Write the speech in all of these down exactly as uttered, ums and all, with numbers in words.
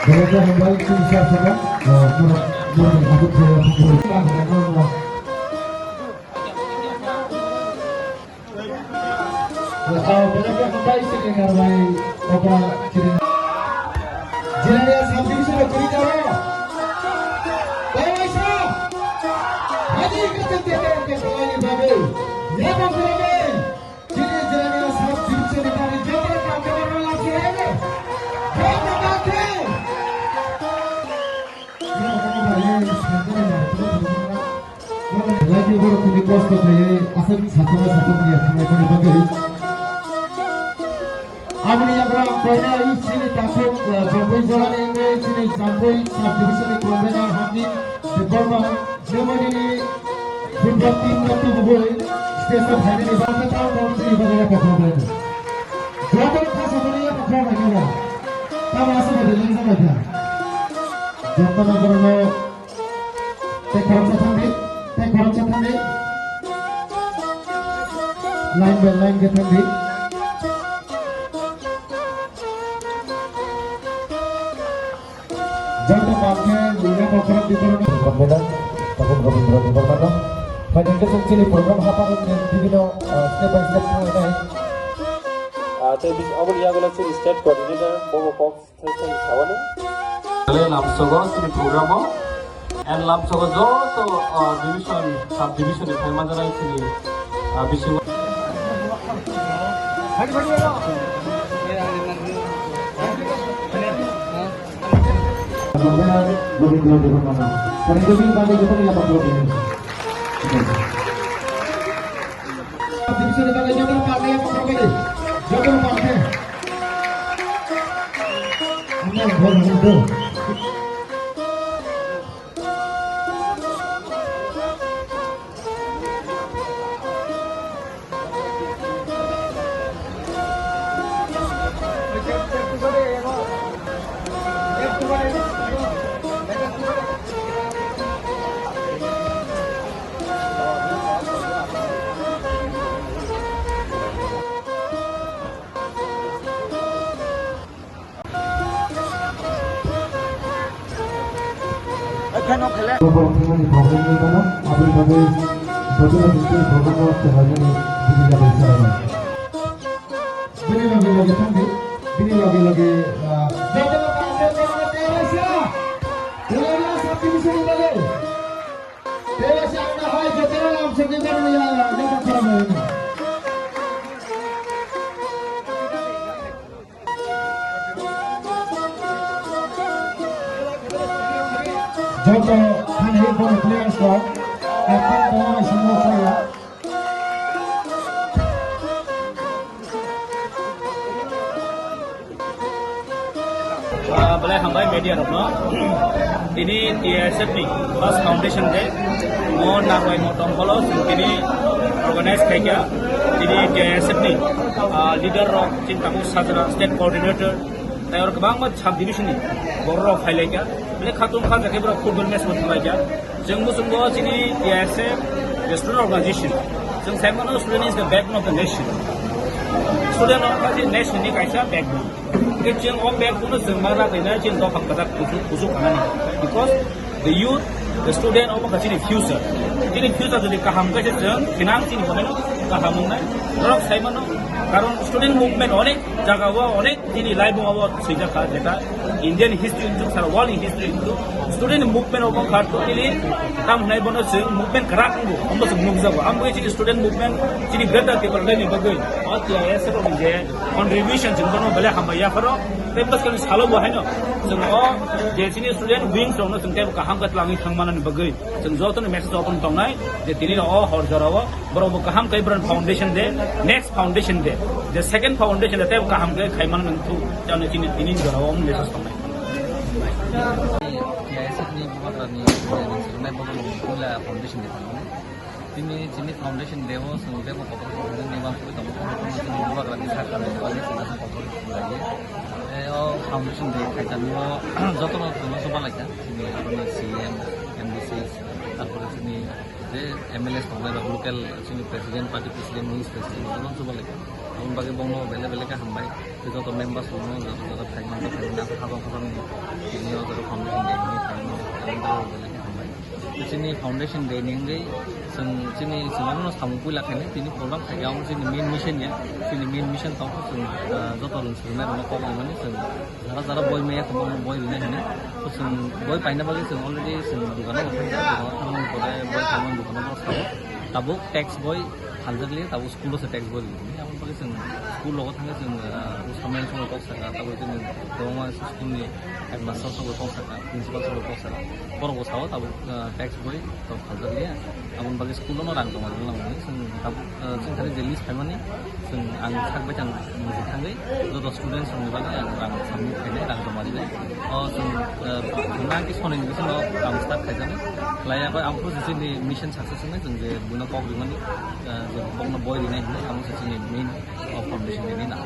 Belai khe hambai chini sir sono, ah, mura-, mura ni habu khaiya khumui. Ah, belai khe hambai chini narbai opa chini. Jilani sub division o kwrwi jao. Bai waisa. Haji kete kete kete kete bagwi. Yabo kwrwi. Chini Jirania sub division ni bagwi joto kangkhe borok lamsirlaino. Joto kangkhe. Lagi borok kuni kosto khaiwi aswk satung satung ya khanai kuni bagwi. Aboni yagra ang koinai chini takhuk, eh, Jampui jora ni wngwi chini Jampui sub division ni convener Hamdi Debbarma. Germany-ni football team-no tubugwi stage-o phainani bagwi tamo tamo chini bagwi yapha khlai. Joto kha samani yapha khlai kha. Tamo aswk bai lengjak bai kha. Jotono borokno tei khoroksa thangdi, tei khoroksa thangdi. Line by line khe thangdi. Joto kangkhe William Okra Debbarma. Convener, Takhuk Rabindra Debbarmano. Phaidi hwnkhe chwng chini program haphano chwng bibino, ah, step by step thanglainai. Ah, tei bis-, aboni yagulo chini state coordinator, bobo kok thai thai sawani. Tei lamsogo chini programo. And lamsogo joto, ah, division, sub division ni phaima janai chini, ah, bisingo. Borok thangmani problem wngwi mano, aboni bagwi bodol tongwi borokno kwlaimani bini yago sanai. Bini loge loge thangdi, bini loge loge, ah, jotono kangkhe borokno tei waisa, tei waisa subdivision ni bagwi. Tei waisa ang hai jotono lamsokni bagwi ya, ya, ya, ya, ya. Joto thani bono players rok ekdom tongma bai swngo saya. Ah, belai hambai media rokno. Tini T I S F ni first foundation day. Mo nangbai mo tongpholo chwng tini organize khaikha. Tini T I S F ni, ah, leader rok, chini tabuk sajra, state coordinator, tei oro kwbangma sub division ni borok rok phailaikha. Belai khatungma kha khe borok football match bo thanglaikha. Chwng muchungo chini T I S F the student organization. Chwng sai mano student is the backbone of the nation. Student wngkha chini nation ni kaisa backbone. Hwnkhe chwng o backbone no chwng ma ragwi na chini dopha kwchak kuchuk, kuchuk khanani. Because the youth, the student omo kha chini future. Chini future jodi kaham khe se chwng thinang chini hwnwi kaham wngnai. Norok sai mano, karon student movement onek jaga o onek Chini laibung abo swijak kha, jeta Indian history hintu, sara world ni history hintu, student movement abo kha totally tam hwnai bono chwng movement kwrak wngo, abo chwng nukjago. Amo chini student movement, chini greater Tipraland ni bagwi, o T I S F ni je contribution chwng bono belai hambai yapharo, tei bwskangni salo bo haino chwng o je chini student wings rokno chwng teibo kaham khe twlangwi thangmanani bagwi chwng jotono message obo tongnai je tini o hor jorao borok bo kaham khe bwrwng foundation de, next foundation de, je second foundation de teibo kaham khe khaimani nangthu, jani chini tini jora o message tongnai. T I S F ni bubagrani, eh, rinchirnai borok ni puila foundation de tongmani. Tini chini foundation de o chwng teibo kotor kotor ni bang sugwi tongo, kotor kotor chini bubagrani sakha ni bagwi chwng aswk kotor khlaiwi. Eh, o foundation de khaijani o jotono chwngno chuba laikha, chini aroni C M, M D C, tarpore chini je M L As tongnai rok, local chini president, party president, wings president, jotono chuba laikha. Abo Bagwi bongno belai belai khe hambai. Tei joto members rokno joto joto phaimani phaimani ang khajang khajang ni tini o joto foundation day ni phaimani belai belai khe hambai. Tei chini foundation day ni wngwi chwng chini chwng ano samung puila khainai tini program khaikha, omo chini main mission ya. Chini main mission tongkha chwng, ah, joto rwng swrwngnairokno kok rimani chwng jara jara boi maya tongma boi rinai hinwi. Chwng boi paina bagwi chwng already chwng dukano bo thangkha, dukano thangmani pore boi paimani dukano bo sao. Tabuk text boi phaljakliya, tabuk school o se text boi rinai. Aboni bagwi chwng school rogo thangwi chwng, ah, samani songwi kok sakha, tabuk chini kwbangma school ni headmaster songwi kok sakha, principal songwi kok sakha. Borok bo sao tabuk, ah, text boi tok phaljakliya. Aboni bagwi school o no rang tongma rwna nangmani chwng tabuk, ah, chwng thani je list phaimani. Chwng ang sak baithang muchung thangwi joto students rokni bagwi ang rang submit khainai, rang joma rinai. O chwng, eh, nang ki sonini bisingo ang start khaijaknai. Khlai ya bai ang phuru chini mission success wngnai, chwng je buino kok rimani, eh, je bokno boi rinai hinwi ang se chini main foundation ni nang.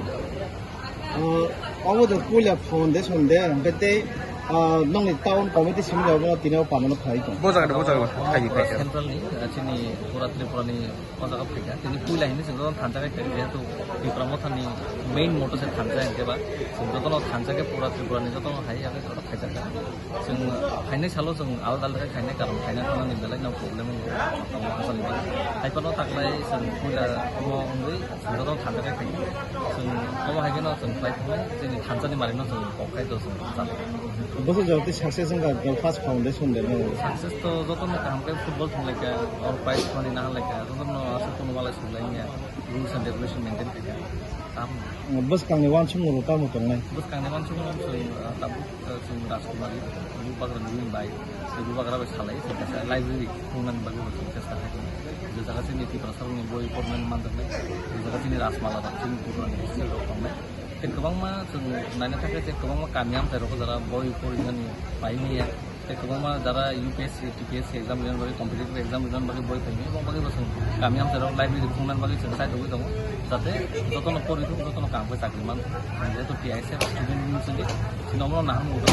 O, obo to puila foundation de, hwnkhe tei, ah, nongni town committee simi rok bono tini o panano khlai tong. Bo jaga, bo jaga, khai, khai. Central ni, eh, chini pura Tripura ni O jaga phaikha, tini puila hini chwng jotono thansa khe khaikha, jehetu Tipra Mothani main motto se thansa hinkhe ba, chwng jotono thansa khe pura Tripura ni jotono hai age joto khaijakha. Chwng khainai salo chwng alda alda khe khainai, karon khaina thanani belai no problem wngo, tamo hachal ni bagwi. Hai phano taklai chwng puila omo wngwi chwng jotono thansa khe khaikha. Chwng omo hai kheno chwng khlai thangwi chini thansa ni mari no chwng kok khai do chwng chalo. Bwswk jora tei success wngkha, first foundation de no. Success to jotono kaham khe football thwnglaikha, or prize money naharlaikha, jotono aswk kunumalai. Rules and regulation maintain khaikha. Tamo. Bwskangni uansukmung rok tamo tongnai? Bwskangni uansukmung rok chwng, ah, tabuk, ah, chwng Rajkumari, Bubagra ni bai, Bubagra bai salai, chwng kaisa library khulnani bagwi bo chwng chesta khaikha. Je jaga chini Tiprasa rokni boi pormani manjaknai, je jaga chini Rajmala rok, chini Tripura ni history rok tongnai. Tei kwbangma chwng naina thangkhe tei kwbangma kami amchai rok jara boi porinani bai manya. Tei kwbangma jara U P S C, T P S C exam rinani bagwi, competitive exam rinani bagwi boi phaimani, aboni bagwi bo chwng kami amchairok library khungnani bagwi chwng chai tongwi tongo, jate jotono pori thung, jotono kaham khe chakri man thung. Jehetu T I S F student union chini, chini omono nahar nukgo,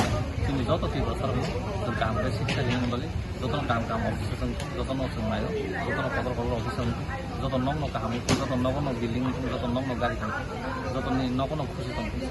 chini joto Tiprasa rokno chwng kaham khe siksa rinani bagwi, jotono kaham kaham office o chwng, jotono chwng naio, jotono kotor kotor office o, joto nokno kaham wngthung, joto nogono building wngthung, joto nokno gari tongthung, jotoni nogono khusi tongthung.